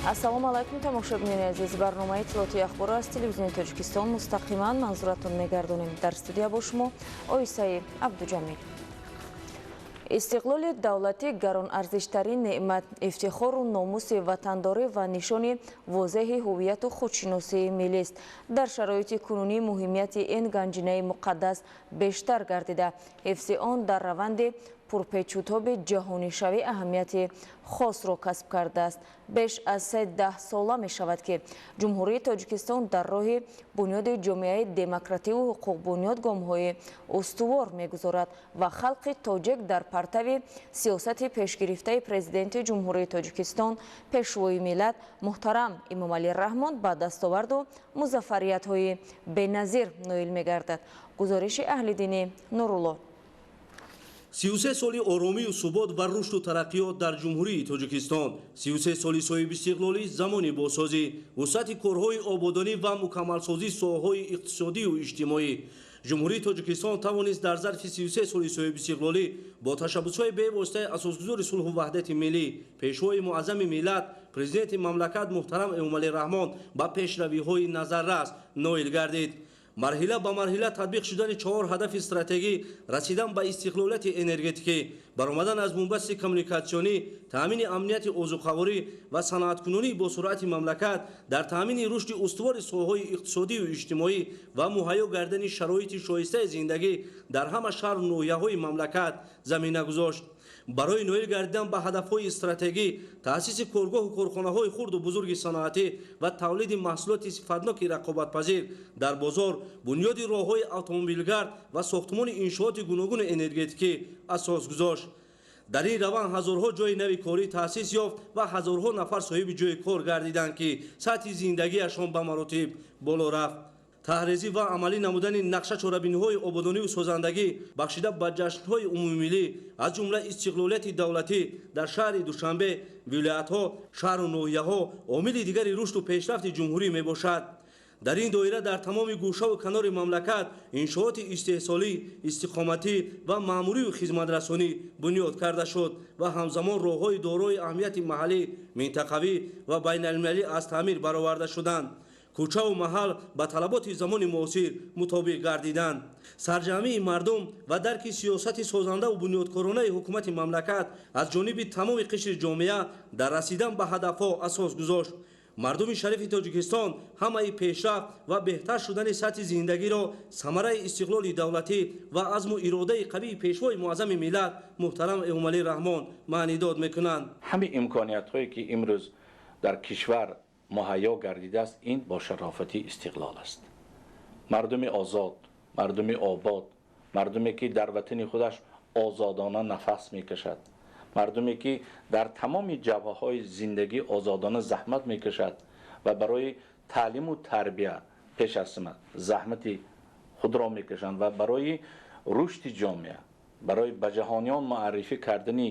Ассалому алайкум, тамошобинони азиз. Барномаи иттилоотии ахборро аз Телевизиони Тоҷикистон мустақиман манзуратон мегардонем. Дар студия бо шумо Оисаи Абдуҷамил. Истиқлоли давлатӣ гаронарзиштарин неъмат, ифтихору номуси ватандорӣ ва нишони возеҳи ҳувияту худшиносии миллист. Дар шароити кунунӣ муҳимияти ин ганҷинаи муқаддас бештар гардида, ҳифзи он дар раванди пурпечутоби ҷаҳонишавӣ аҳамияти хосро касб кардааст. Беш аз 13 сола мешавад, ки Ҷумҳурии Тоҷикистон дар роҳи бунёди ҷомеаи демокративу ҳуқуқбунёд гомҳои устувор мегузорад ва халқи тоҷик дар партави сиёсати пешгирифтаи Президенти Ҷумҳурии Тоҷикистон, Пешвои миллат муҳтарам Эмомалӣ Раҳмон ба дастоварду музаффариятҳои беназир ноил мегардад. Гузориши Аҳлиддини Нурулло. 33 соли оромию субот ва рушду тараққиёт дар Ҷумҳурии Тоҷикистон, 33 соли соҳибистиқлолӣ замони бозсозӣ, вусъати корҳои ободонӣ ва мукаммалсозии соҳаҳои иқтисодию иҷтимоӣ. Ҷумҳурии Тоҷикистон тавонист дар зарфи 33 соли соҳибистиқлолӣ бо ташаббусҳои бевоситаи Асосгузори сулҳу ваҳдати миллӣ, Пешвои муаззами миллат, Президенти мамлакат муҳтарам Эмомалӣ Раҳмон ба пешравиҳои назаррас ноил гардид. Марҳила ба марҳила татбиқ шудани чаҳор ҳадафи стратегӣ, расидан ба истиқлолияти энергетикӣ, баромадан аз бунбасти коммуникатсионӣ, таъмини амнияти озуқаворӣ ва саноаткунонии босуръати мамлакат дар таъмини рушди устувори соҳаҳои иқтисодию иҷтимоӣ ва муҳайё гардани шароити шоистаи зиндагӣ дар ҳама шаҳру ноҳияҳои мамлакат замина гузошт. Барои ноил гардидан ба ҳадафҳои стратегӣ, таъсиси коргоҳу корхонаҳои хурду бузурги саноатӣ ва тавлиди маҳсулоти сифатноки рақобатпазир дар бозор, бунёди роҳҳои автомобилгард ва сохтмони иншооти гуногуни энергетикӣ асос гузошт. Дар ин раванд ҳазорҳо ҷойи нави корӣ таъсис ёфт ва ҳазорҳо нафар соҳиби ҷойи кор гардиданд, ки сатҳи зиндагиашон ба маротиб боло рафт. Таҳрезӣ ва амалӣ намудани нақша чорабиниҳои ободониву созандагӣ бахшида ба ҷашнҳои умумимиллӣ, аз ҷумла истиқлолияти давлатӣ, дар шаҳри Душанбе, вилоятҳо, шаҳру ноҳияҳо омили дигари рушду пешрафти ҷумҳурӣ мебошад. Дар ин доира дар тамоми гӯшаву канори мамлакат иншооти истеҳсолӣ, истиқоматӣ ва маъмурию хизматрасонӣ бунёд карда шуд ва ҳамзамон роҳҳои дорои аҳамияти маҳаллӣ, минтақавӣ ва байналмилалӣ аз таъмир бароварда шуданд, кӯчаву маҳал ба талаботи замони муосир мутобиқ гардиданд. Сарҷамъии мардум ва дарки сиёсати созандаву бунёдкоронаи ҳукумати мамлакат аз ҷониби тамоми қишри ҷомеа дар расидан ба ҳадафҳо асос гузошт. Мардуми шарифи Тоҷикистон ҳамаи пешрафт ва беҳтар шудани сатҳи зиндагиро самараи истиқлоли давлатӣ ва азму иродаи қавии Пешвои муаззами миллат муҳтарам Эмомалӣ Раҳмон маънидод мекунанд. Ҳамин имкониятҳое, ки имрӯз дар кишвар муҳайё гардидааст, ин бо шарофати истиқлол аст. Мардуми озод, мардуми обод, мардуме ки дар ватани худаш озодона нафас мекашад, мардуме ки дар тамоми ҷабҳаҳои зиндагӣ озодона заҳмат мекашад ва барои таълиму тарбия пеш аз ҳама заҳмати худро мекашанд ва барои рушди ҷомеа, барои ба ҷаҳониён муаррифӣ кардани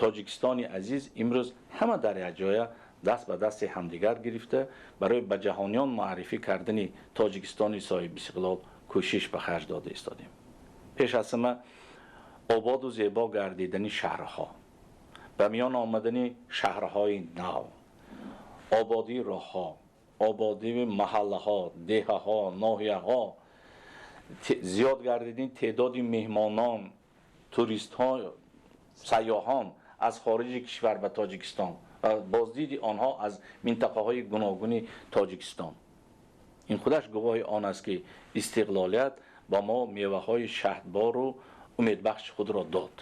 Тоҷикистони азиз имрӯз ҳама дар якҷоя даст ба дасти ҳамдигар гирифта, барои ба ҷаҳониён муаррифӣ кардани Тоҷикистони соҳибистиқлол кӯшиш ба харҷ дода истодем. Пеш аз ҳама ободу зебо гардидани шаҳрҳо, ба миён омадани шаҳрҳои нав, ободии роҳҳо, ободии маҳаллаҳо, деҳаҳо, ноҳияҳо, зиёд гардидани теъдоди меҳмонон, туристҳо, сайёҳон аз хориҷи кишвар ба Тоҷикистон ва боздиди онҳо аз минтақаҳои гуногуни Тоҷикистон, ин худаш гувоҳи он аст, ки истиқлолият ба мо меваҳои шаҳдбору умедбахши худро дод.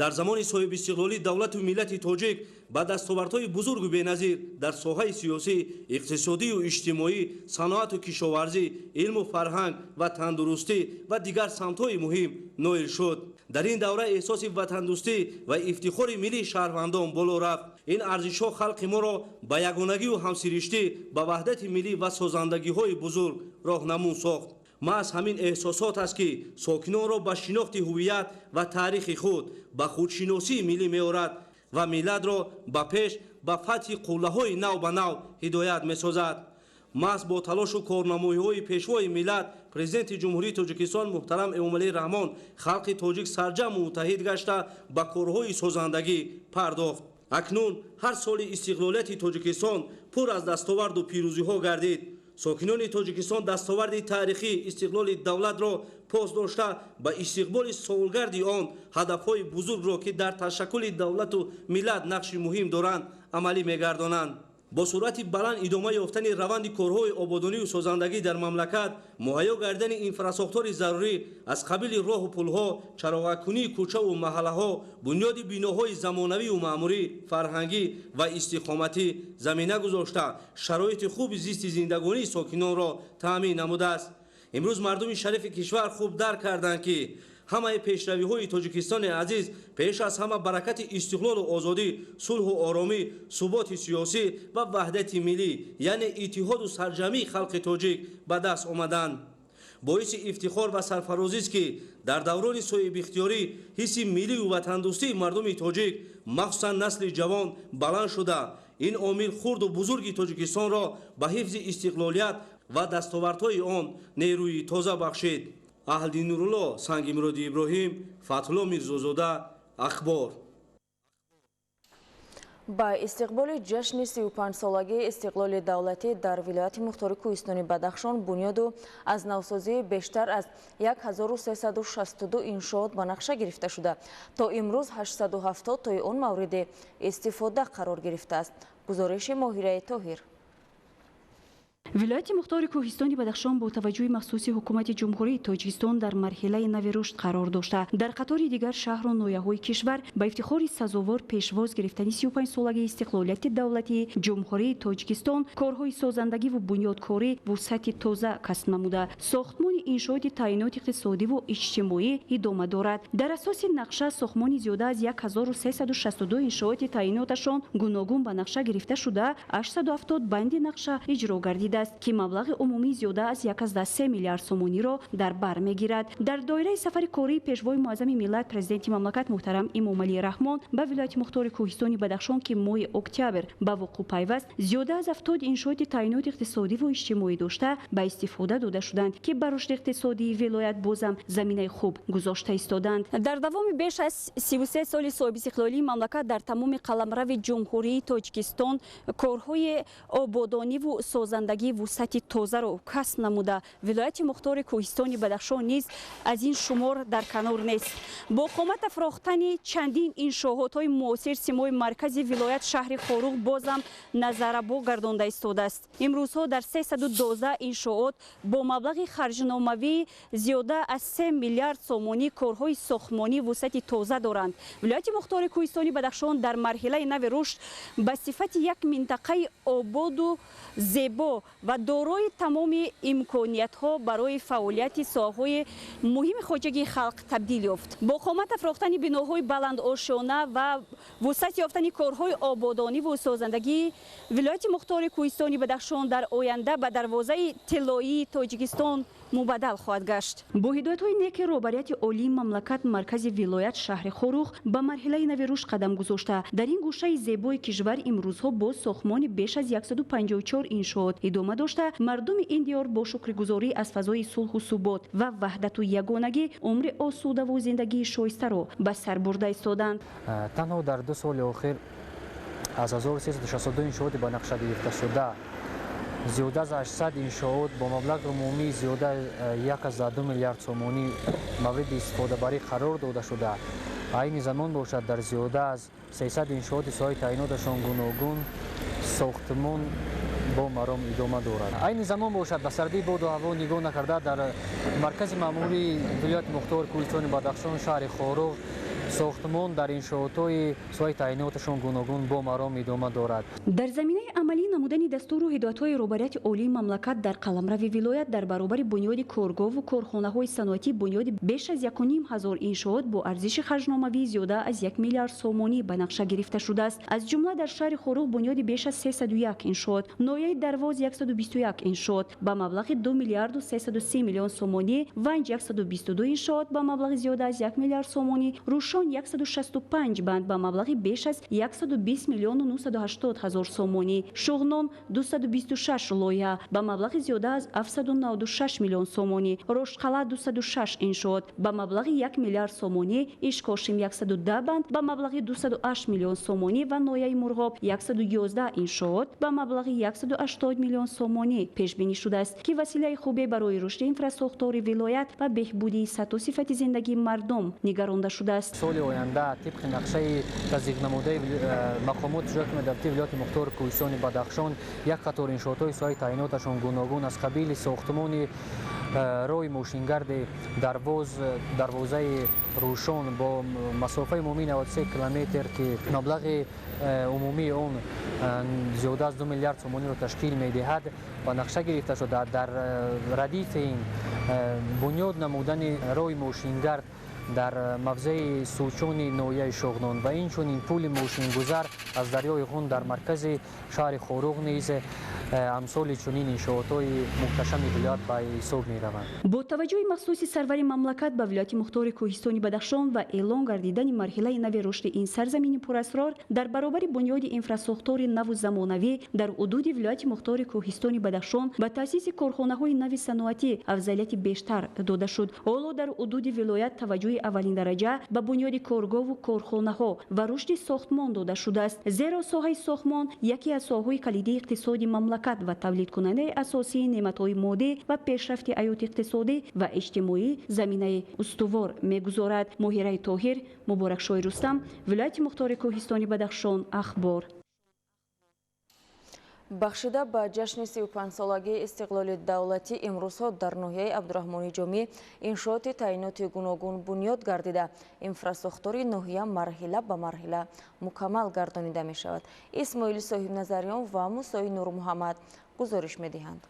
Дар замони соҳибистиқлолӣ давлату миллати тоҷик ба дастовардҳои бузургу беназир дар соҳаи сиёсӣ, иқтисодию иҷтимоӣ, саноату кишоварзӣ, илму фарҳанг ва тандурустӣ ва дигар самтҳои муҳим ноил шуд. Дар ин давра эҳсоси ватандӯстӣ ва ифтихори миллии шаҳрвандон боло рафт. Ин арзишҳо халқи моро ба ягонагию ҳамсириштӣ, ба ваҳдати миллӣ ва созандагиҳои бузург роҳнамун сохт. Маҳз ҳамин эҳсосот аст, ки сокинонро ба шинохти ҳувият ва таърихи худ, ба худшиносии миллӣ меорад ва миллатро ба пеш, ба фатҳи қуллаҳои нав ба нав ҳидоят месозад. Маҳз бо талошу корнамоиҳои Пешвои миллат, Президенти Ҷумҳурии Тоҷикистон муҳтарам Эмомалӣ Раҳмон халқи тоҷик сарҷамъ муттаҳид гашта, ба корҳои созандагӣ пардохт. Акнун ҳар соли истиқлолияти Тоҷикистон пур аз дастоварду пирӯзиҳо гардид. Сокинони Тоҷикистон дастоварди таърихии истиқлоли давлатро пос дошта, ба истиқболи солгарди он ҳадафҳои бузургро, ки дар ташаккули давлату миллат нақши муҳим доранд, амалӣ мегардонанд. Бо суръати баланд идома ёфтани раванди корҳои ободонию созандагӣ дар мамлакат, муҳайё гардидани инфрасохтори зарурӣ аз қабили роҳу пулҳо, чароғакунии кӯчаву маҳаллаҳо, бунёди биноҳои замонавию маъмурӣ, фарҳангӣ ва истиқоматӣ замина гузошта, шароити хуби зисти зиндагонии сокинонро таъмин намудааст. Имрӯз мардуми шарифи кишвар хуб дарк карданд, ки ҳамаи пешравиҳои Тоҷикистони азиз пеш аз ҳама баракати истиқлолу озодӣ, сулҳу оромӣ, суботи сиёсӣ ва ваҳдати миллӣ, яъне иттиҳоду сарҷамъии халқи тоҷик ба даст омаданд. Боиси ифтихор ва сарфарозист, ки дар даврони соҳибихтиёрӣ ҳисси миллию ватандӯстии мардуми тоҷик, махсусан насли ҷавон, баланд шуда, ин омил хурду бузурги Тоҷикистонро ба ҳифзи истиқлолият ва дастовардҳои он нерӯи тоза бахшид. Аҳли Нурулло, Сангимуроди Иброҳим, Фатҳулло Мирзозода, Ахбор. Ба истиқболи ҷашни 35-солагии истиқлоли давлатӣ дар вилояти мухтори Кӯҳистони Бадахшон бунёду аз навсозии бештар аз 1362 иншоот ба нақша гирифта шуда, то имрӯз 870 тои он мавриди истифода қарор гирифтааст. Гузориши Моҳираи Тоҳир. Вилояти мухтори Кӯҳистони Бадахшон бо таваҷҷӯҳи махсуси ҳукумати Ҷумҳурии Тоҷикистон дар марҳилаи нави рушд қарор дошта, дар қатори дигар шаҳру ноҳияҳои кишвар ба ифтихори сазовор пешвоз гирифтани 35-солагии истиқлолияти давлатии Ҷумҳурии Тоҷикистон корҳои созандагиву бунёдкорӣ вусъати тоза касб намуда, сохтмони иншооти таъиноти иқтисодиву иҷтимоӣ идома дорад. Дар асоси нақша сохтмони зиёда аз 1362 иншооти таъиноташон гуногун ба нақша гирифта шуда, 870 банди нақша иҷро гардидааст, ки маблағи умумии зиёда аз 1,3 миллиард сомониро дар бар мегирад. Дар доираи сафари кории Пешвои муаззами миллат, Президенти мамлакат муҳтарам Эмомалӣ Раҳмон ба вилояти мухтори Кӯҳистони Бадахшон, ки моҳи октябр ба вуқӯъ пайваст, зиёда аз 70 иншооти таъиноти иқтисодиву иҷтимоӣ дошта ба истифода дода шуданд, ки ба рушди иқтисодии вилоят бозам заминаи хуб гузошта истоданд. Дар давоми беш аз 33 соли соҳибистиқлолии мамлакат дар тамоми қаламрави Ҷумҳурии Тоҷикистон корҳои ободониву созандагӣ вусъати тозаро касб намуда, вилояти мухтори Кӯҳистони Бадахшон низ аз ин шумор дар канор нест. Бо қомат афрохтани чандин иншоотҳои муосир симои маркази вилоят, шаҳри Хоруғ, бозам назарабо гардонда истодааст. Имрӯзҳо дар 312 иншоот бо маблағи харҷномавии зиёда аз 3 миллиард сомонӣ корҳои сохтмонӣ вусъати тоза доранд. Вилояти мухтори Кӯҳистони Бадахшон дар марҳилаи нави рушд ба сифати як минтақаи ободу зебо ва дорои тамоми имкониятҳо барои фаъолияти соҳаҳои муҳими хоҷагии халқ табдил ёфт. Бо қомат афрохтани биноҳои баландошёна ва вусъат ёфтани корҳои ободониву созандагӣ, вилояти мухтори Кӯҳистони Бадахшон дар оянда ба дарвозаи тиллоии Тоҷикистон мубаддал хоҳад гашт. Бо ҳидоятҳои неки роҳбарияти олии мамлакат, маркази вилоят, шаҳри Хоруғ, ба марҳилаи нави рушд қадам гузошта, дар ин гӯшаи зебои кишвар имрӯзҳо бо сохтмони беш аз 154 иншоот идома дошта, мардуми ин диёр бо шукргузорӣ аз фазои сулҳу субот ва ваҳдату ягонагӣ умри осудаву зиндагии шоистаро ба сар бурда истоданд. Танҳо дар 2 соли охир аз 1362 иншооти ба нақша гирифташуда зиёда аз 800 иншоот бо маблағи умумии зиёда 1,2 миллиард сомонӣ мавриди истифодабарӣ қарор дода шуда, айни замон бошад, дар зиёда аз 300 иншооти соҳаи таъиноташон гуногун сохтмон бо маром идома дорад. Айни замон бошад, ба сардии боду ҳаво нигоҳ накарда, дар маркази маъмурии вилояти мухтори Кӯҳистони Бадахшон, шаҳри Хоруғ, сохтмон дар иншоотҳои соҳаи таъиноташон гуногун бо маром идома дорад. Дар заминаи амалӣ намудани дастуру ҳидоятҳои роҳбарияти олии мамлакат дар қаламрави вилоят дар баробари бунёди коргоҳву корхонаҳои саноатӣ бунёди беш аз 1500 иншоот бо арзиши харҷномавии зиёда аз 1 миллиард сомонӣ ба нақша гирифта шудааст. Аз ҷумла дар шаҳри Хоруғ бунёди беш аз 301 иншоот, ноҳияи Дарвоз 121 иншоот ба маблағи 2 миллиарду 330 миллион сомонӣ, Ванҷ 122 иншоот ба маблағи зиёда аз 1 миллиард сомонӣ, Рӯшон Рушон 165 банд ба маблағи беш аз 120 миллиону 980 ҳазор сомонӣ, Шуғнон 226 лоиҳа ба маблағи зиёда аз 796 миллион сомонӣ, Роштқалъа 206 иншоот ба маблағи 1 миллиард сомонӣ, Ишкошим 110 банд ба маблағи 208 миллион сомонӣ ва ноҳияи Мурғоб 111 иншоот ба маблағи 180 миллион сомонӣ пешбинӣ шудааст, ки василаи хубе барои рушди инфрасохтори вилоят ва беҳбудии сатҳу сифати зиндагии мардум нигаронда шудааст. Соли оянда тибқи нақшаи таздиқнамудаи мақомоти иҷроияи давлатии вилояти мухтори Кӯҳистони Бадахшон як қатор иншоотҳои соҳаи таъиноташон гуногун аз қабили сохтмони роҳи мошингарди дарвозаи Рӯшон бо масофаи умумии 93 километр, ки маблағи умумии он зиёда аз 2 миллиард сомониро ташкил медиҳад, ба нақша гирифта шуда. Дар радифи ин бунёд намудани роҳи мошингард дар мавзеи Сучони ноҳияи Шуғнон ва инчунин пули мошингузар аз дарёи Ғун дар маркази шаҳри Хоруғ низ амсоли чунин иншоотҳои муҳташами вилоят ба ҳисоб мераванд. Бо таваҷҷӯҳи махсуси сарвари мамлакат ба вилояти мухтори Кӯҳистони Бадахшон ва эълон гардидани марҳилаи нави рушди ин сарзамини пурасрор, дар баробари бунёди инфрасохтори наву замонавӣ дар ҳудуди вилояти мухтори Кӯҳистони Бадахшон ба таъсиси корхонаҳои нави саноатӣ афзалияти бештар дода шуд. Ҳоло дар ҳудуди вилоят таваҷҷӯҳи аввалин дараҷа ба бунёди коргоҳу корхонаҳо ва рушди сохтмон дода шудааст, зеро соҳаи сохтмон яке аз соҳаҳои калидии иқтисоди мамлакат ва тавлидкунандаи асосии неъматҳои моддӣ ва пешрафти ҳаёти иқтисодӣ ва иҷтимоӣ заминаи устувор мегузорад. Моҳираи Тоҳир, Муборакшоҳи Рустам, вилояти мухтори Кӯҳистони Бадахшон, Ахбор. Бахшида ба ҷашни 35-солагии истиқлоли давлатӣ имрӯзҳо дар ноҳияи Абдураҳмони Ҷомӣ иншооти таъиноти гуногун бунёд гардида, инфрасохтори ноҳия марҳила ба марҳила мукаммал гардонида мешавад. Исмоили Соҳибназарён ва Мусои Нурмуҳаммад гузориш медиҳанд.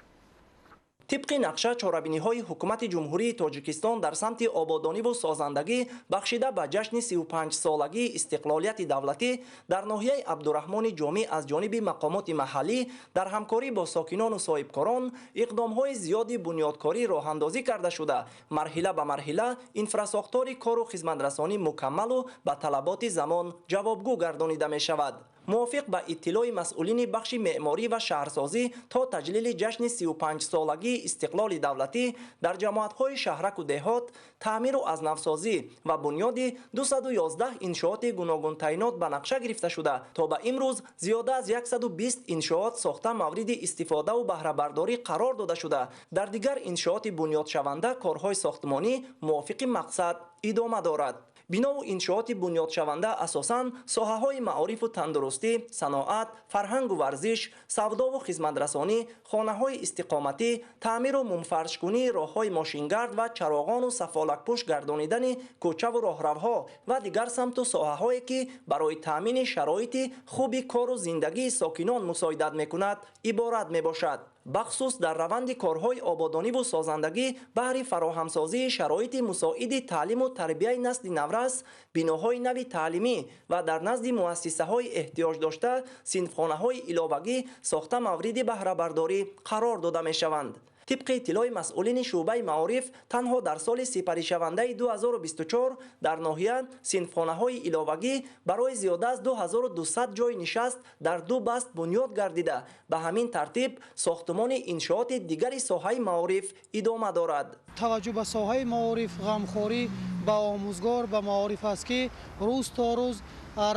Тибқи нақша чорабиниҳои ҳукумати Ҷумҳурии Тоҷикистон дар самти ободониву созандагӣ бахшида ба ҷашни 35-солагии истиқлолияти давлатӣ дар ноҳияи Абдураҳмони Ҷомӣ аз ҷониби мақомоти маҳаллӣ дар ҳамкорӣ бо сокинону соҳибкорон иқдомҳои зиёди бунёдкорӣ роҳандозӣ карда шуда, марҳила ба марҳила инфрасохтори кору хизматрасонӣ мукаммалу ба талаботи замон ҷавобгӯ гардонида мешавад. Мувофиқ ба иттилои масъулини бахши меъморӣ ва шаҳрсозӣ то таҷлили ҷашни 35-солагии истиқлоли давлатӣ дар ҷамоатҳои шаҳраку деҳот таъмиру азнавсозӣ ва бунёди 211 иншооти гуногунтаъинот ба нақша гирифта шуда, то ба имрӯз зиёда аз 120 иншоот сохта мавриди истифодаву баҳрабардорӣ қарор дода шуда, дар дигар иншооти бунёдшаванда корҳои сохтмонӣ мувофиқи мақсад идома дорад. Бинову иншооти бунёдшаванда асосан соҳаҳои маорифу тандурустӣ, саноат, фарҳангу варзиш, савдову хизматрасонӣ, хонаҳои истиқоматӣ, таъмиру мумфаршкунии роҳҳои мошингард ва чароғону сафолакпӯш гардонидани кӯчаву роҳравҳо ва дигар самту соҳаҳое ки барои таъмини шароити хуби кору зиндагии сокинон мусоидат мекунад, иборат мебошад. Бахусус дар раванди корҳои ободониву созандагӣ баҳри фароҳамсозии шароити мусоиди таълиму тарбияи насли наврас, биноҳои нави таълимӣ ва дар назди муассисаҳои эҳтиёҷ дошта синфхонаҳои иловагӣ сохта мавриди баҳрабардорӣ қарор дода мешаванд. Тибқи иттилои масъулини шӯъбаи маориф танҳо дар соли сипаришавандаи 2024 дар ноҳия синфхонаҳои иловагӣ барои зиёда аз 2200 ҷойи нишаст дар ду баст бунёд гардида, ба ҳамин тартиб сохтмони иншооти дигари соҳаи маориф идома дорад. Таваҷҷӯҳ ба соҳаи маориф, ғамхорӣ ба омӯзгор, ба маориф аст, ки рӯз то рӯз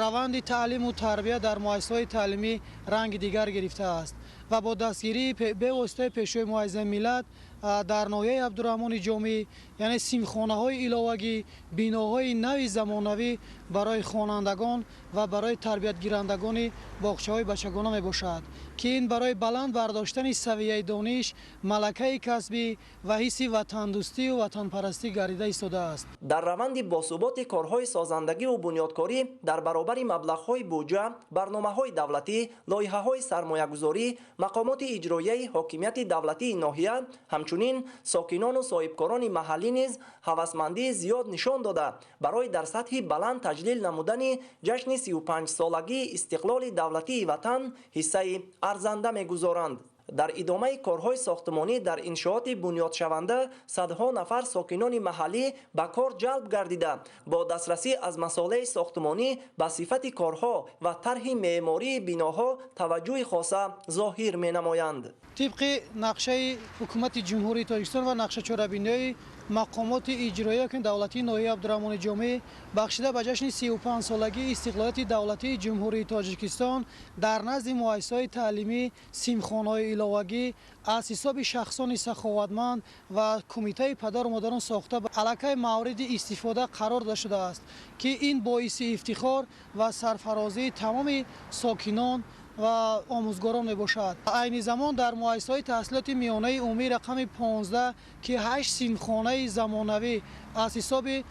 раванди таълиму тарбия дар муассисаҳои таълимӣ ранги дигар гирифтааст ва бо дастгирии бевоситаи Пешвои муаззами миллат дар ноҳияи Абдураҳмони Ҷомӣ, яъне синфхонаҳои иловагӣ, биноҳои нави замонавӣ барои хонандагон ва барои тарбиятгирандагони боғчаҳои бачагона мебошад, ки ин барои баланд бардоштани савияи дониш, малакаи касбӣ ва ҳисси ватандӯстию ватанпарастӣ гардида истодааст. Дар раванди босуботи корҳои созандагиву бунёдкорӣ дар баробари маблағҳои буҷа, барномаҳои давлатӣ, лоиҳаҳои сармоягузорӣ, мақомоти иҷроияи ҳокимияти давлатии ноҳия, ҳамчунин сокинону соҳибкорони маҳаллӣ низ ҳавасмандии зиёд нишон дода, барои дар сатҳи баланд таҷлил намудани ҷашни 35-солагии истиқлоли давлатии ватан ҳиссаи арзанда мегузоранд. Дар идомаи корҳои сохтмонӣ дар иншооти бунёдшаванда садҳо нафар сокинони маҳаллӣ ба кор ҷалб гардида, бо дастрасӣ аз масолеҳи сохтмонӣ ба сифати корҳо ва тарҳи меъмории биноҳо таваҷҷӯҳи хоса зоҳир менамоянд. Тибқи нақшаи Ҳукумати Ҷумҳурии Тоҷикистон ва нақша чорабиниҳои мақомоти иҷроия давлатии ноҳияи Абдурраҳмони Ҷомӣ бахшида ба ҷашни 35-солагии истиқлолияти давлатии Ҷумҳурии Тоҷикистон дар назди муассисаҳои таълимӣ симхонаҳои иловагӣ аз ҳисоби шахсони саховатманд ва кумитаи падару модарон сохта аллакай мавриди истифода қарор дода шудааст, ки ин боиси ифтихор ва сарфарозии тамоми сокинон ва омӯзгорон мебошад. Айни замон дар муассисаҳои таҳсилоти миёнаи умумӣ рақами 15, ки 8 синфхонаи замонавӣ аз ҳисоби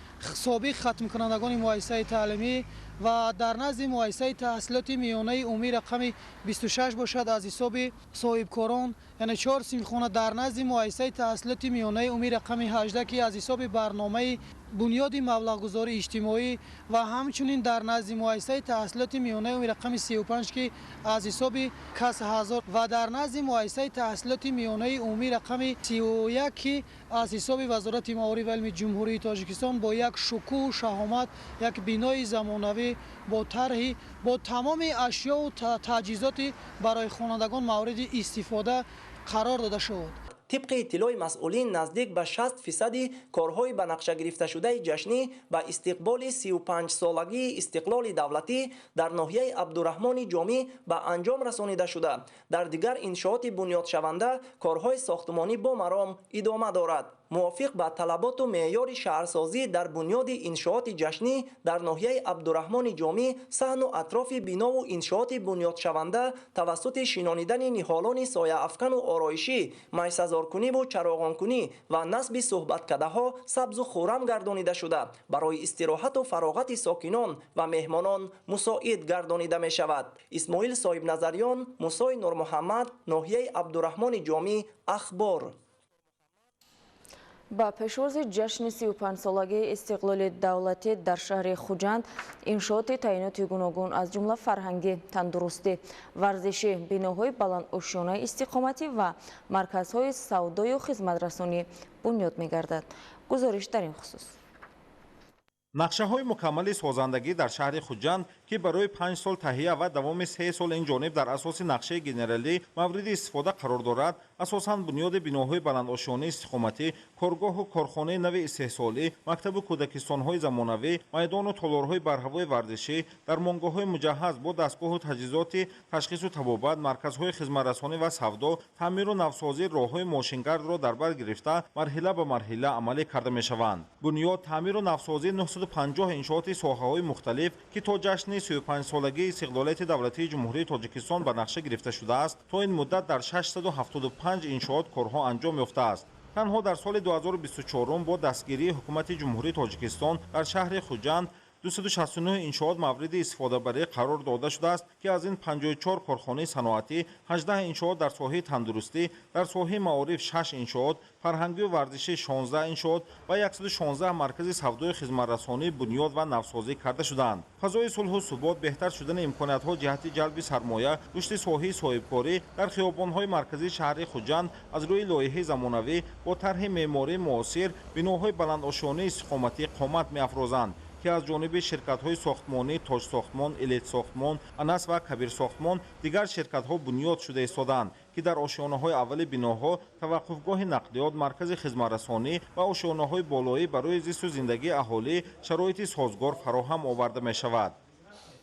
собиқ хатмкунандагони муассисаи таълимӣ ва дар назди муассисаи таҳсилоти миёнаи умумӣ рақами 26 бошад, аз ҳисоби соҳибкорон, яъне 4 синфхона, дар назди муассисаи таҳсилоти миёнаи умумӣ рақами 18, ки аз ҳисоби барномаи бунёди маблағгузории иҷтимоӣ, ва ҳамчунин дар назди муассисаи таҳсилоти миёнаи умумӣ рақами 35, ки аз ҳисоби кас ҳазор, ва дар назди муассисаи таҳсилоти миёнаи умумӣ рақами 31, ки аз ҳисоби Вазорати маориф ва илми Ҷумҳурии Тоҷикистон бо як шукӯҳу шаҳомат як бинои замонавӣ бо тарҳи бо тамоми ашёву таҷҳизоти барои хонандагон мавриди истифода қарор дода шуд. Тибқи иттилои масъулин, наздик ба 60% корҳои ба нақша гирифташудаи ҷашнӣ ба истиқболи 35-солагии истиқлоли давлатӣ дар ноҳияи Абдурраҳмони Ҷомӣ ба анҷом расонида шуда, дар дигар иншооти бунёдшаванда корҳои сохтмонӣ бо маром идома дорад. Мувофиқ ба талаботу меъёри шаҳрсозӣ дар бунёди иншооти ҷашнӣ дар ноҳияи Абдурраҳмони Ҷомӣ саҳну атрофи бинову иншооти бунёдшаванда тавассути шинонидани ниҳолони сояафкану ороишӣ, майсазоркуниву чароғонкунӣ ва насби суҳбаткадаҳо сабзу хуррам гардонида шуда, барои истироҳату фароғати сокинон ва меҳмонон мусоид гардонида мешавад. Исмоил Соҳибназарён, Мусои Нурмуҳаммад, ноҳияи Абдурраҳмони Ҷомӣ, Ахбор. Ба пешвози ҷашни 35-солагии истиқлоли давлатӣ дар шаҳри Хуҷанд иншооти таъиноти гуногун, аз ҷумла фарҳангӣ, тандурустӣ, варзишӣ, биноҳои баландошёнаи истиқоматӣ ва марказҳои савдою хизматрасонӣ бунёд мегардад. Гузориш дар ин хусус. Нақшаҳои мукаммали созандагӣ дар шаҳри Хуҷанд, ки барои 5 сол таҳия ва давоми 3 сол ин ҷониб дар асоси нақшаи генералӣ мавриди истифода қарор дорад, асосан бунёди биноҳои баландошёнаи истиқоматӣ, коргоҳу корхонаи нави истеҳсолӣ, мактабу кӯдакистонҳои замонавӣ, майдону толорҳои барҳавои варзишӣ, дармонгоҳҳои муҷаҳҳаз бо дастгоҳу таҷҳизоти ташхису табобат, марказҳои хизматрасонӣ ва савдо, таъмиру навсозии роҳҳои мошингардро дар бар гирифта марҳила ба марҳила амалӣ карда мешаванд. Бунёд, таъмиру навсозии 950 иншооти соҳаҳои мухталиф, ки то ҷашни 35-солагии истиқлолияти давлатии Ҷумҳурии Тоҷикистон ба нақша гирифта шудааст, то ин муддат дар 675 иншоот корҳо анҷом ёфтааст. Танҳо дар соли 2024 бо дастгирии Ҳукумати Ҷумҳурии Тоҷикистон дар шаҳри Хуҷанд 269 иншоот мавриди истифодабарӣ қарор дода шудааст, ки аз ин 54 корхонаи саноатӣ, 18 иншоот дар соҳаи тандурустӣ, дар соҳаи маориф 6 иншоот, фарҳангию варзишӣ 16 иншоот ва 116 маркази савдои хизматрасонӣ бунёд ва навсозӣ карда шудаанд. Фазои сулҳу субот, беҳтар шудани имкониятҳо ҷиҳати ҷалби сармоя, рушди соҳаи соҳибкорӣ дар хиёбонҳои марказии шаҳри Хуҷанд аз рӯи лоиҳаи замонавӣ бо тарҳи меъмории муосир биноҳои баландошёнаи истиқоматӣ қомат меафрозанд, ки аз ҷониби ширкатҳои сохтмонӣ Тоҷсохтмон, Элитсохтмон, Анас ва Кабирсохтмон дигар ширкатҳо бунёд шуда истодаанд, ки дар ошёнаҳои аввали биноҳо таваққуфгоҳи нақлиёт, маркази хизматрасонӣ ва ошёнаҳои болоӣ барои зисту зиндагии аҳолӣ шароити созгор фароҳам оварда мешавад.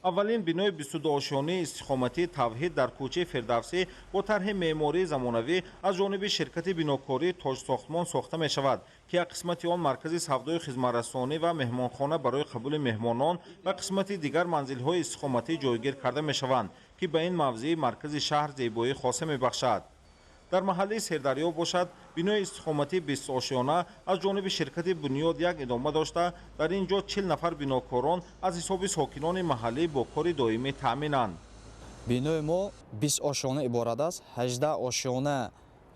Аввалин бинои 22-ошёнаи истиқоматии Тавҳид дар кӯчаи Фирдавсӣ бо тарҳи меъмории замонавӣ аз ҷониби ширкати бинокории Тоҷсохтмон сохта мешавад, ки як қисмати он маркази савдои хизматрасонӣ ва меҳмонхона барои қабули меҳмонон ва қисмати дигар манзилҳои истиқоматӣ ҷойгир карда мешаванд, ки ба ин мавзеи маркази шаҳр зебоии хоса мебахшад. Дар маҳаллаи Сердарё бошад, бинои истиқоматии 20-ошёна аз ҷониби ширкати Бунёд як идома дошта, дар ин ҷо 40 нафар бинокорон аз ҳисоби сокинони маҳаллӣ бо кори доимӣ таъминанд. Бинои мо 20 ошёна иборат аст, 18 ошёна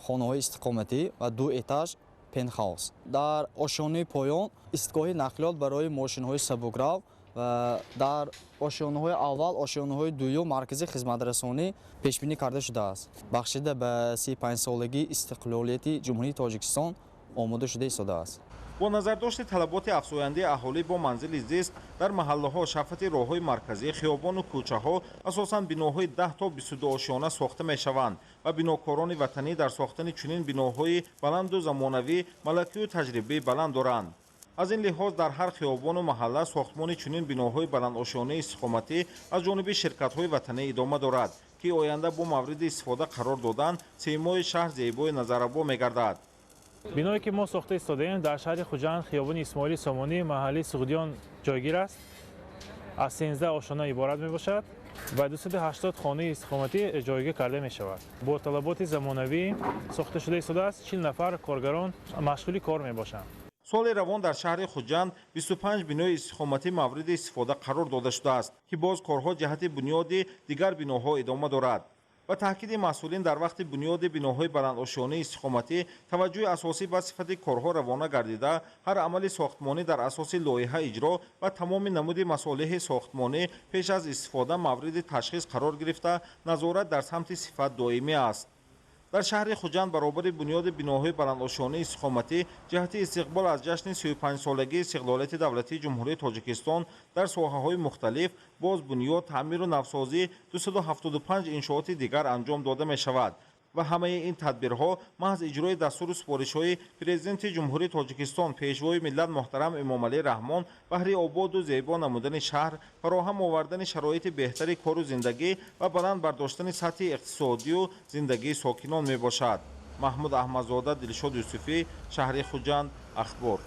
хонаҳои истиқоматӣ ва 2 этаж пентхаус. Дар ошёнаи поён истгоҳи нақлиёт барои мошинҳои сабукрав Ва дар ошёнаҳои аввал, ошёнаҳои дуюм маркази хизматрасонӣ пешбинӣ карда шудааст. Бахшида ба 35-солагии истиқлолияти Ҷумҳурии Тоҷикистон омода шуда истодааст. Бо назардошти талаботи афзояндаи аҳолӣ бо манзили зист дар маҳаллаҳо, шафати роҳҳои марказӣ, хиёбону кӯчаҳо асосан биноҳои 10 то 22 ошёна сохта мешаванд ва бинокорони ватанӣ дар сохтани чунин биноҳои баланду замонавӣ малакию таҷрибаи баланд доранд. Аз ин лиҳоз дар ҳар хиёбону маҳалла сохтмони чунин биноҳои баландошёнаи истиқоматӣ аз ҷониби ширкатҳои ватанӣ идома дорад, ки оянда бо мавриди истифода қарор додан симои шаҳр зебои назаррабо мегардад. Биное ки мо сохта истодаем дар шаҳри Хуҷанд, хиёбони Исмоили Сомонӣ, маҳаллаи Суғдиён ҷойгир аст. Аз 13 ошёна иборат мебошад ва 280 хонаи истиқоматӣ ҷойгир карда мешавад. Бо талаботи замонавӣ сохта шуда истодааст. 40 нафар коргарон машғули кор мебошанд. Соли равон дар шаҳри Хуҷанд 25 бинои истиқоматӣ мавриди истифода қарор дода шудааст, ки боз корҳо ҷиҳати бунёди дигар биноҳо идома дорад. Ба таъкиди масъулин, дар вақти бунёди биноҳои баландошёнаи истиқоматӣ таваҷҷӯҳи асосӣ ба сифати корҳо равона гардида, ҳар амали сохтмонӣ дар асоси лоиҳа иҷро ва тамоми намуди масолеҳи сохтмонӣ пеш аз истифода мавриди ташхис қарор гирифта, назорат дар самти сифат доимӣ аст. Дар шаҳри Хуҷанд баробари бунёди биноҳои баландошёнаи истиқоматӣ ҷиҳати истиқбол аз ҷашни 35-солагии истиқлолияти давлатии Ҷумҳурии Тоҷикистон дар соҳаҳои мухталиф боз бунёд, таъмиру навсозии 275 иншооти дигар анҷом дода мешавад ва ҳамаи ин тадбирҳо маҳз иҷрои дастуру супоришҳои Президенти Ҷумҳурии Тоҷикистон, Пешвои миллат муҳтарам Эмомалӣ Раҳмон баҳри ободу зебо намудани шаҳр, фароҳам овардани шароити беҳтари кору зиндагӣ ва баланд бардоштани сатҳи иқтисодию зиндагии сокинон мебошад. Маҳмуд Аҳмадзода, Дилшод Юсуфӣ, шаҳри Хуҷанд, Ахбор.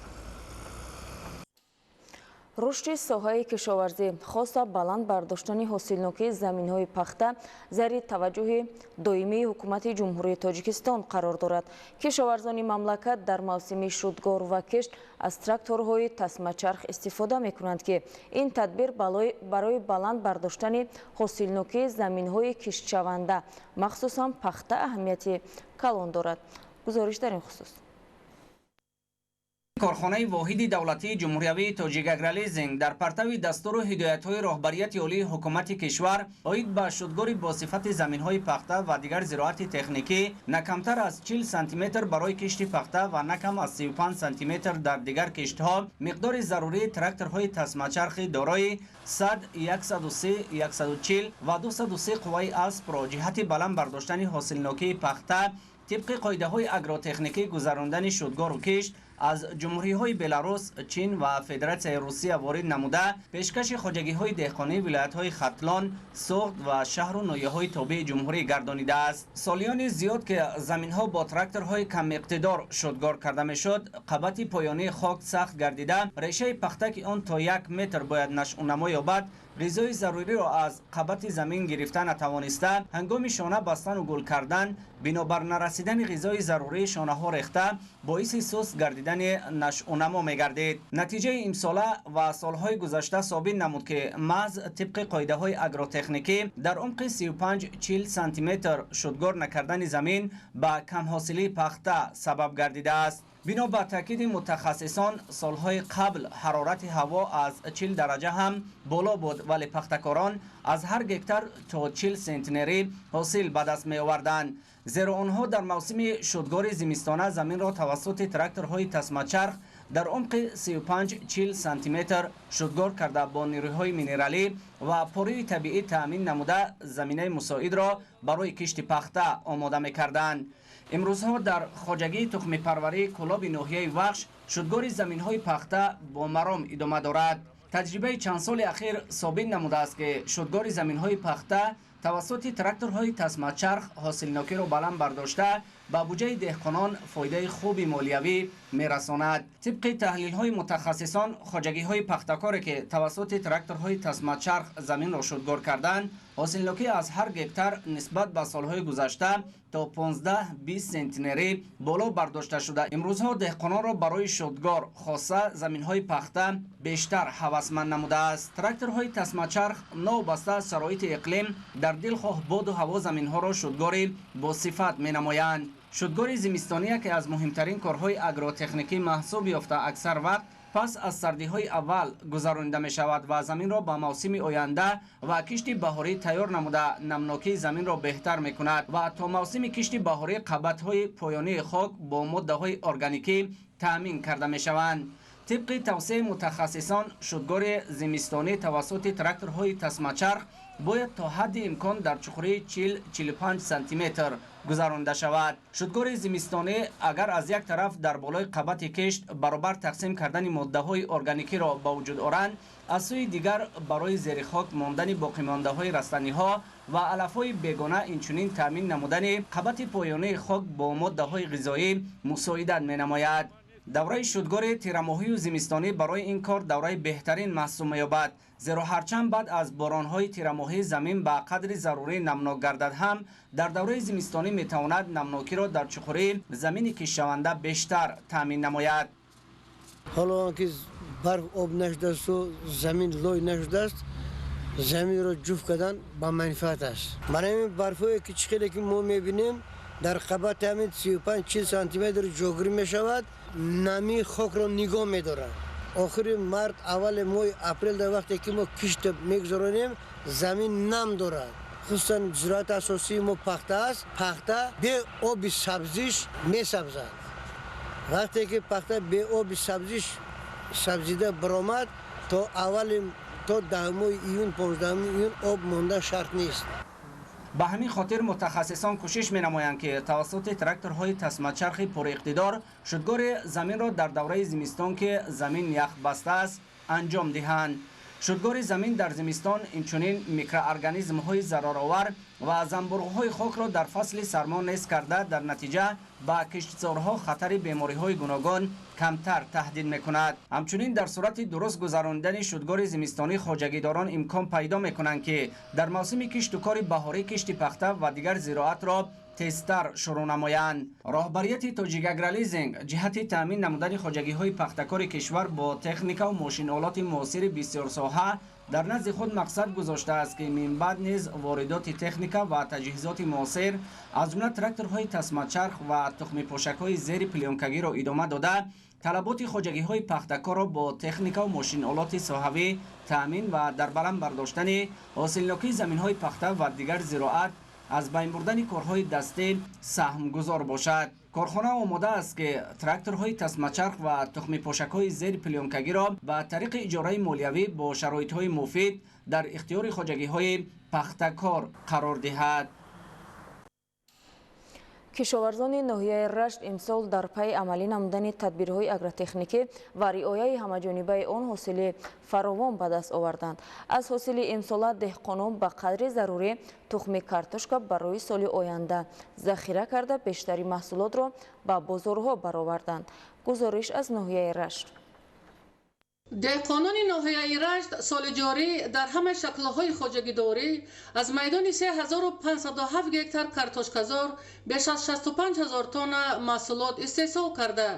Рушди соҳаи кишоварзӣ, хоса баланд бардоштани ҳосилнокии заминҳои пахта зери таваҷҷӯҳи доимии ҳукумати Ҷумҳурии Тоҷикистон қарор дорад. Кишоварзони мамлакат дар мавсими шудгор ва кишт аз тракторҳои тасмачарх истифода мекунанд, ки ин тадбир барои баланд бардоштани ҳосилнокии заминҳои киштшаванда, махсусан пахта, аҳамияти калон дорад. Гузориш дар ин хусус. Корхонаи воҳиди давлатии ҷумҳуриявии Тоҷикагролизинг дар партави дастуру ҳидоятҳои роҳбарияти олии ҳукумати кишвар оид ба шудгори бо сифати заминҳои пахта ва дигар зироати техникӣ на камтар аз 40 сантиметр барои кишти пахта ва на кам аз 35 сантиметр дар дигар киштҳо миқдори зарурии тракторҳои тасмачархи дорои 100, 130, 140 ва 203 қувваи аспро ҷиҳати баланд бардоштани ҳосилнокии пахта тибқи қоидаҳои агротехникӣ гузарондани шудгору кишт аз ҷумҳуриҳои Беларус, Чин ва Федератсияи Русия ворид намуда, пешкаши хоҷагиҳои деҳқонии вилоятҳои Хатлон, Суғд ва шаҳру ноҳияҳои тобеи ҷумҳурӣ гардонидааст. Солиёни зиёд ки заминҳо бо тракторҳои камиқтидор шудгор карда мешуд, қабати поёнии хок сахт гардида, решаи пахта ки он то 1 метр бояд нашъунамо ёбад, ғизои заруриро аз қабати замин гирифта натавониста, ҳангоми шона бастану гул кардан бинобар нарасидани ғизои зарурии шонаҳо рехта, боиси суст гардидани нашъунамо мегардид. Натиҷаи имсола ва солҳои гузашта собит намуд, ки маҳз тибқи қоидаҳои агротехникӣ дар умқи 35-40 сантиметр шудгор накардани замин ба камҳосилии пахта сабаб гардидааст. Бино ба таъкиди мутахассисон, солҳои қабл ҳарорати ҳаво аз 40 дараҷа ҳам боло буд, вале пахтакорон аз ҳар гектар то 40 сентнерӣ ҳосил ба даст меоварданд, зеро онҳо дар мавсими шудгори зимистона заминро тавассути тракторҳои тасмачарх дар умқи 35-40 сантиметр шудгор карда, бо нерӯҳои минералӣ ва порӯи табиӣ таъмин намуда, заминаи мусоидро барои кишти пахта омода мекарданд. Имрӯзҳо дар хоҷагии тухмипарварии Кӯлоби ноҳияи Вахш шудгори заминҳои пахта бо маром идома дорад. Таҷрибаи чанд соли ахир собит намудааст, ки шудгори заминҳои пахта тавассути тракторҳои тасмачарх ҳосилнокиро баланд бардошта, ба буҷаи деҳқонон фоидаи хуби молиявӣ мерасонад. Тибқи таҳлилҳои мутахассисон, хоҷагиҳои пахтакоре ки тавассути тракторҳои тасмачарх заминро шудгор карданд, ҳосилнокӣ аз ҳар гектар нисбат ба солҳои гузашта то 15-20 сентнерӣ боло бардошта шуда, имрӯзҳо деҳқононро барои шудгор, хоса заминҳои пахта, бештар ҳавасманд намудааст. Тракторҳои тасмачарх новобаста аз шароити иқлим дар дилхоҳ боду ҳаво заминҳоро шудгори босифат менамоянд. Шудгори зимистонӣ яке аз муҳимтарин корҳои агротехникӣ маҳсуб ёфта, аксар вақт Пас аз сардиҳои аввал гузаронида мешавад ва заминро ба мавсими оянда ва кишти баҳорӣ тайёр намуда, намнокии заминро беҳтар мекунад ва то мавсими кишти баҳорӣ қабатҳои поёнии хок бо моддаҳои органикӣ таъмин карда мешаванд. Тибқи тавсияи мутахассисон, шудгори зимистонӣ тавассути тракторҳои тасмачарх бояд то ҳадди имкон дар чуқурии 40-45 сантиметр гузаронда шавад. Шудгори зимистонӣ агар аз як тараф дар болои қабати кишт баробар тақсим кардани моддаҳои органикиро ба вуҷуд оранд, аз сӯи дигар барои зери хок мондани боқимондаҳои растаниҳо ва алафҳои бегона, инчунин таъмин намудани қабати поёнии хок бо моддаҳои ғизоӣ мусоидат менамояд. Давраи шудгори тирамоҳию зимистонӣ барои ин кор давраи беҳтарин маҳсуб меёбад, зеро ҳарчанд баъд аз боронҳои тирамоҳӣ замин ба қадри зарурӣ намнок гардад ҳам, дар давраи зимистонӣ метавонад намнокиро дар чуқурии замини киштшаванда бештар таъмин намояд. Ҳоло он ки барф об нашудасту замин лой нашудааст, заминро ҷуфт кардан ба манфиат аст. Барои ҳамин барфҳое ки чӣ хеле ки мо мебинем, дар қабати ҳамин 35-40 сантиметр ҷогирӣ мешавад, намии хокро нигоҳ медорад. Охири март, аввали моҳи апрел, дар вақте ки мо кишт мегузаронем, замин нам дорад. Хусусан зироати асосии мо пахта аст. Пахта бе оби сабзиш месабзад. Вақте ки пахта бе оби сабзиш сабзида баромад, то аввали, то 10-уми июн, 15-уми июн об монда шарт нест. Ба ҳамин хотир мутахассисон кӯшиш менамоянд, ки тавассути тракторҳои тасмачархи пуриқтидор шудгори заминро дар давраи зимистон, ки замин ях бастааст, анҷом диҳанд. Шудгори замин дар зимистон инчунин микроорганизмҳои зараровар ва занбурғҳои хокро дар фасли сармо нест карда, дар натиҷа ба киштзорҳо хатари бемориҳои гуногун камтар таҳдид мекунад. Ҳамчунин дар сурати дуруст гузаронидани шудгори зимистонӣ хоҷагидорон имкон пайдо мекунанд, ки дар мавсими кишту кори баҳорӣ кишти пахта ва дигар зироатро тезтар шурӯъ намоянд. Роҳбарияти Тоҷикагролизинг ҷиҳати таъмин намудани хоҷагиҳои пахтакори кишвар бо техникаву мошинолоти муосири бисёрсоҳа дар назди худ мақсад гузоштааст, ки минбаъд низ воридоти техника ва таҷҳизоти муосир, аз ҷумла тракторҳои тасмачарх ва тухмипошакҳои зери плёнкагиро идома дода, талаботи хоҷагиҳои пахтакорро бо техникаву мошинолоти соҳавӣ таъмин ва дар баланд бардоштани ҳосилнокии заминҳои пахта ва дигар зироат, аз байн бурдани корҳои дастӣ саҳмгузор бошад. Корхона омода аст, ки тракторҳои тасмачарх ва тухмипошакҳои зери плёнкагиро ба тариқи иҷораи молиявӣ бо шароитҳои муфид дар ихтиёри хоҷагиҳои пахтакор қарор диҳад. Кишоварзони ноҳияи Рашт имсол дар пайи амалӣ намудани тадбирҳои агротехникӣ ва риояи ҳамаҷонибаи он ҳосили фаровон ба даст оварданд. Аз ҳосили имсола деҳқонон ба қадри зарурӣ тухми картошка барои соли оянда захира карда, бештари маҳсулотро ба бозорҳо бароварданд. Гузориш аз ноҳияи Рашт. Деҳқонони ноҳияи Рашт соли ҷорӣ дар ҳама шаклҳои хоҷагидорӣ аз майдони 3507 гектар картошказор беш аз 65 ҳазор тонна маҳсулот истеҳсол карда,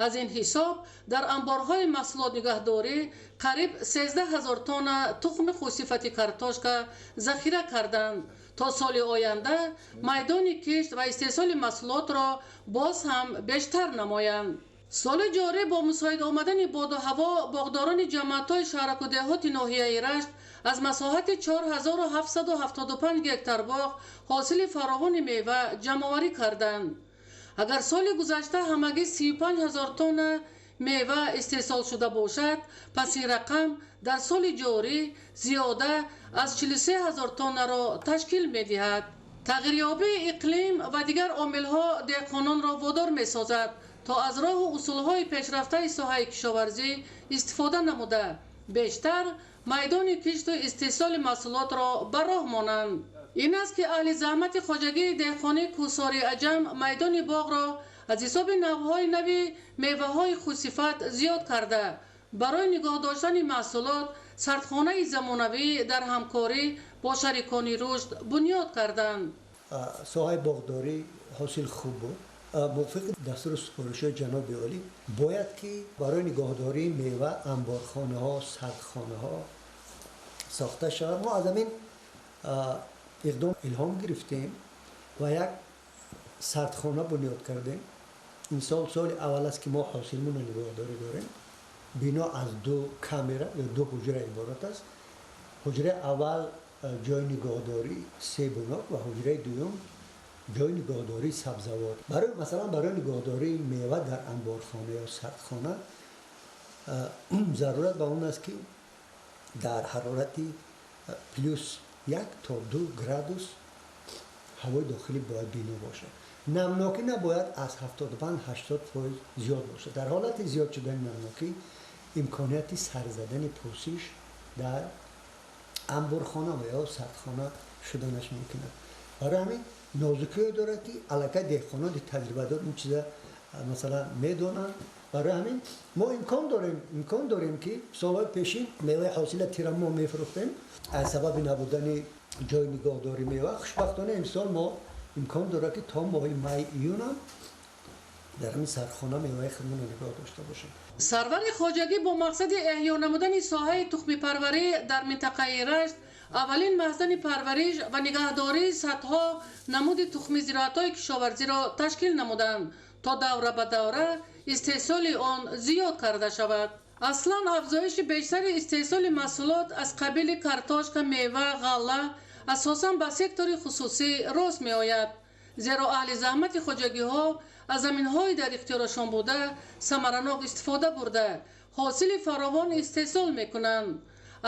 аз ин ҳисоб дар анборҳои маҳсулотнигаҳдорӣ қариб 13 ҳазор тонна тухми хусифати картошка захира карданд, то соли оянда майдони кишт ва истеҳсоли маҳсулотро боз ҳам бештар намоянд. Соли ҷорӣ бо мусоид омадани боду ҳаво боғдорони ҷамоатҳои шаҳраку деҳоти ноҳияи Рашт аз масоҳати 4775 гектар боғ ҳосили фаровони мева ҷамъоварӣ карданд. Агар соли гузашта ҳамагӣ 35 ҳазор тонна мева истеҳсол шуда бошад, пас ин рақам дар соли ҷорӣ зиёда аз 43 ҳазор тоннаро ташкил медиҳад. Тағйирёбии иқлим ва дигар омилҳо деҳқононро водор месозад, то аз роҳу усулҳои пешрафтаи соҳаи кишоварзӣ истифода намуда, бештар майдони кишту истеҳсоли маҳсулотро ба роҳ монанд. Ин аст, ки аҳли заҳмати хоҷагии деҳқонии Кӯҳсори Аҷам майдони боғро аз ҳисоби навъҳои нави меваҳои хусифат зиёд карда, барои нигоҳ доштани маҳсулот сардхонаи замонавӣ дар ҳамкорӣ бо шарикони рушд бунёд карданд. Соҳаи боғдорӣ ҳосил хуб буд. Мувофиқи дастуру супоришҳои ҷаноби олӣ бояд ки барои нигоҳдории мева анборхонаҳо, сардхонаҳо сохта шавад. Мо аз ҳамин иқдом илҳом гирифтем ва як сардхона бунёд кардем. Ин сол соли аввал аст, ки мо ҳосилмонро нигоҳдорӣ дорем. Бино аз ду камера ё ду ҳуҷра иборат аст. Ҳуҷраи аввал ҷои нигоҳдории себунок ва ҳуҷраи дуюм ҷои нигоҳдории сабзавот. Барои масалан, барои нигоҳдории мева дар анборхона ё сардхона зарурат ба он аст, ки дар ҳарорати плюс 1 то 2 градус ҳавои дохилӣ бояд бино бошад. Намнокӣ набояд аз 75-80% зиёд бошад. Дар ҳолати зиёд шудани намнокӣ имконияти сар задани пӯсиш дар анборхона ва ё сардхона шуданаш мумкин аст. Барои ҳамин нозукиҳое дорад, ки аллакай деҳқонони таҷрибадор ин чиза, масалан, медонанд. Барои ҳамин мо имкон дорем, ки солҳои пешин меваи ҳосила тирамоҳ мефурӯхтем аз сабаби набудани ҷои нигоҳдории мева. Хушбахтона, имсол мо имкон дорад, ки то моҳи май, июнам дар ҳамин сардхона меваи худмонро нигоҳ дошта бошем. Сарвари хоҷагӣ бо мақсади эҳё намудани соҳаи тухмипарварӣ дар минтақаи Рашт аввалин маҳзани парвариш ва нигаҳдории садҳо намуди тухми зироатҳои кишоварзиро ташкил намуданд, то давра ба давра истеҳсоли он зиёд карда шавад. Аслан, афзоиши бештари истеҳсоли маҳсулот аз қабили картошка, мева, ғалла асосан ба сектори хусусӣ рост меояд, зеро аҳли заҳмати хоҷагиҳо аз заминҳои дар ихтиёрашон буда самаранок истифода бурда, ҳосили фаровон истеҳсол мекунанд.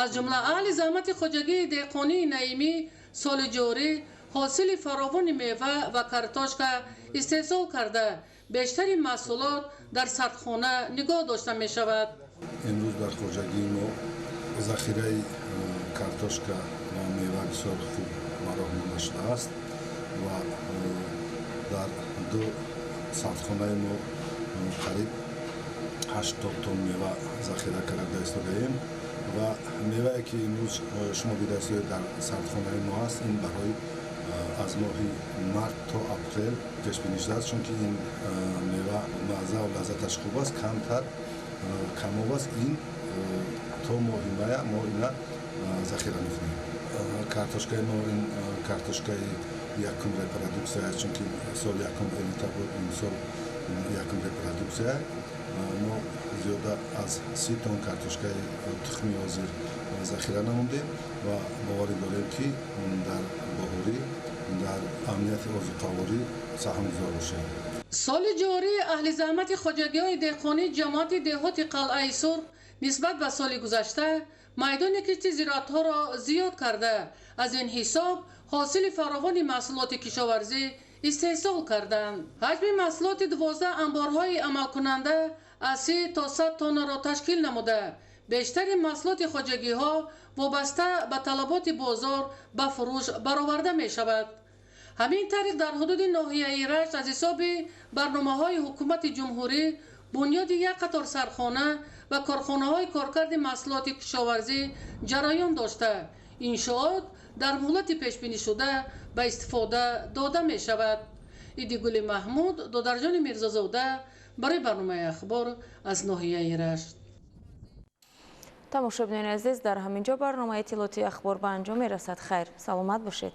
Аз ҷумла аҳли заҳмати хоҷагии деҳқонии Наимӣ соли ҷорӣ ҳосили фаровони мева ва картошка истеҳсол карда, бештари маҳсулот дар сардхона нигоҳ дошта мешавад. Имрӯз дар хоҷагии мо захираи картошка ва мева бисёр хуб ба роҳ монда шудааст ва дар ду сардхонаи мо қариб 80 тонн мева захира карда истодаем ва мевае, ки имрӯз шумо дида истодаед, дар сардхонаи мо аст, ин барои аз моҳи март то апрел пешбинӣ шудааст, чунки ин мева мазза ва лаззаташ хуб аст, камтар камоб аст. Ин то моҳи мая мо ина захира мекунем. Картошкаи мо ин картошкаи якум репродуксия аст, чунки соли якум элита буд, имсол якум репродуксия. Мо зиёда аз 30 тонн картошкаи тухми ҳозир захира намудем ва боварӣ дорем, ки дар баҳорӣ дар амнияти озуқаворӣ саҳмгузор бошем. Соли ҷорӣ аҳли заҳмати хоҷагиҳои деҳқонии ҷамоати деҳоти Қалъаи Сурх нисбат ба соли гузашта майдони кишти зироатҳоро зиёд карда, аз ин ҳисоб ҳосили фаровони маҳсулоти кишоварзӣ истеҳсол карданд. Ҳаҷми маҳсулоти 12 амборҳои амалкунанда аз 30 то 100 тоннаро ташкил намуда, бештари маҳсулоти хоҷагиҳо вобаста ба талаботи бозор ба фурӯш бароварда мешавад. Ҳамин тариқ, дар ҳудуди ноҳияи Рашт аз ҳисоби барномаҳои ҳукумати ҷумҳурӣ бунёди як қатор сардхона ва корхонаҳои коркарди маҳсулоти кишоварзӣ ҷараён дошта, иншоот дар муҳлати пешбинишуда ба истифода дода мешавад. Идигули Маҳмуд, Додарҷони Мирзозода барои барномаи Ахбор аз ноҳияи Рашт. Тамошобинони азиз, дар ҳамин ҷо барномаи иттилоотии Ахбор ба анҷом мерасад. Хайр, саломат бошед.